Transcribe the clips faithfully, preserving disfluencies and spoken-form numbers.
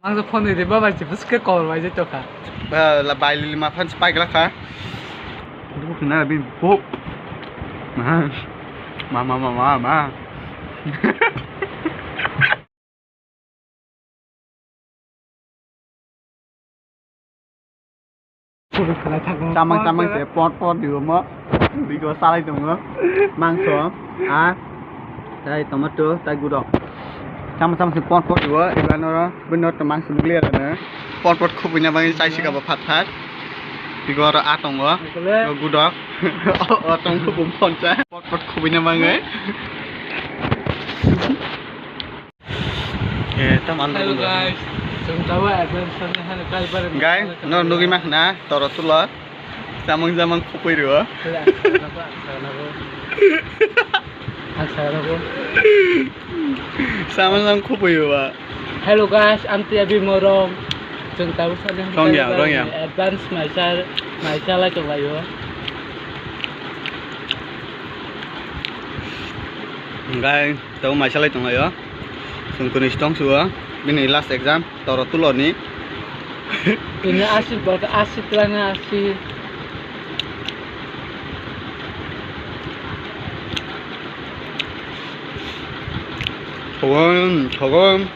Mangsa phone de baba je bwske kol bai je tokha. Ba la bai lili ma phan spai gla kha. Dubu khna bin bo. Ma ma ma ma ma. Chamang chamang se pot pot dibo mo. Bigo salai tongo. Mangso, a, tai tomato, tai gudok. Chamang chamang se pot pot dibo. Ibano bino to mangso nukliya rana. Pot pot khubui na bangwi chai sika bo phat phat. Bigo aro a tongo. O gudok. O tongo bum poncha. Pot pot khubui na bangwi. Eh, tam anda. Hello guys, chwng tabuk advance ni hano kaibar. Guys, no nugui ma khna toro tulo. Samung samung khupui rwo. Samung samung khupui rwo. Hello guys, ang Tiabi Morong. Chwng tabuk sani hano Rong ya, kaibar rong ya. Advance maisa maisa lai tong laio. Guys, Tabuk mai salai tonglaio. Chwng kwnwi si tong suo. Bini last exam toro tuloni. Ini asi bot asi twlangna asi. Thogon, thogon.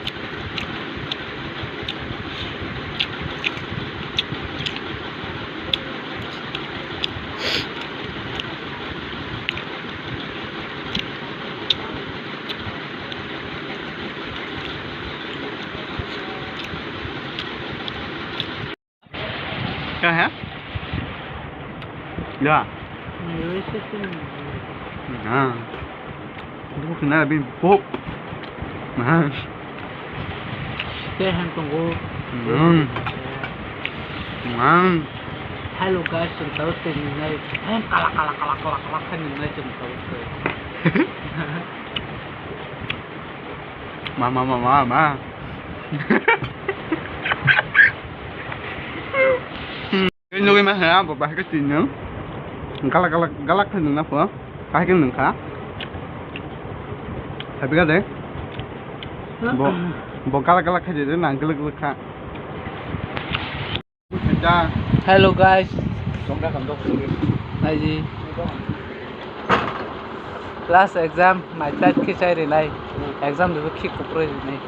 Kya hai? Ya. Haa. Dubu kena bin bo. Haa. Tei han tongo. Hmm. Hmm. Hello guys, chwng tabuk tei nungnai. Hem kala kala kala kala kala khe nungnai chwng tabuk tei. Ma ma ma ma ma. Nugui ma ha bo bahai khe twi nung. Galak galak galak khe nung na pho. Kahai khe nung kha. Habi ga de. Bo bo galak galak khe de nang galak galak kha. Hello guys. Naiji. Last exam, mai tat khe chai rinai. Exam de khi kuproi rinai.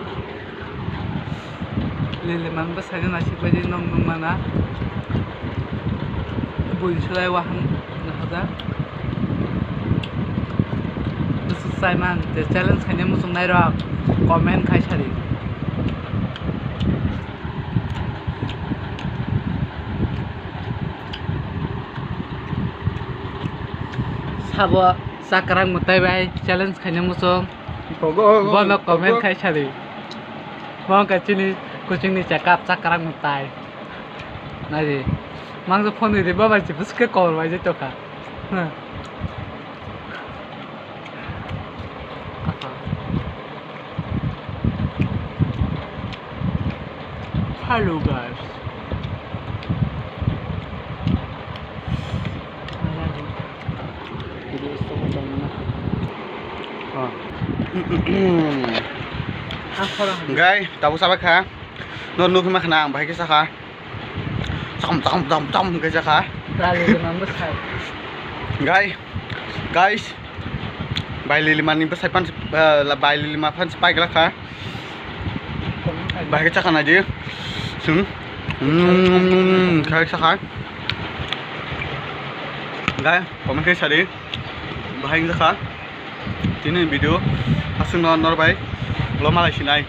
Lili man bwsai no naisik bai di nong nung mana. Buini sulai wahang no hoda. Bwswk chai man, je challenge khainai muchung nai rok comment khai sadi. Sabo chakrang mwtai bai challenge khainai muchung. Bono comment khai sadi. Bo wngkha chini kuchingni chakap chakrang mwtai. Naidi. Mangsa phone rwdi baba je bwswk khe kobor bai je tokha. Hello guys. Guys, tabuk chabai kha. No nukhi ma khna ang bahai khe sakha. Chom chom chom chom khe sakha. Guys, guys. Bai lili mani bwsai pan, eh, bai lili ma pan pai gla kha. Bai khe chakha naidi. Sum. Hmm, khai sakha. Guys, comment khai sadi. Bahai wngkha. Tini video aswkno norbai lo malai sinai.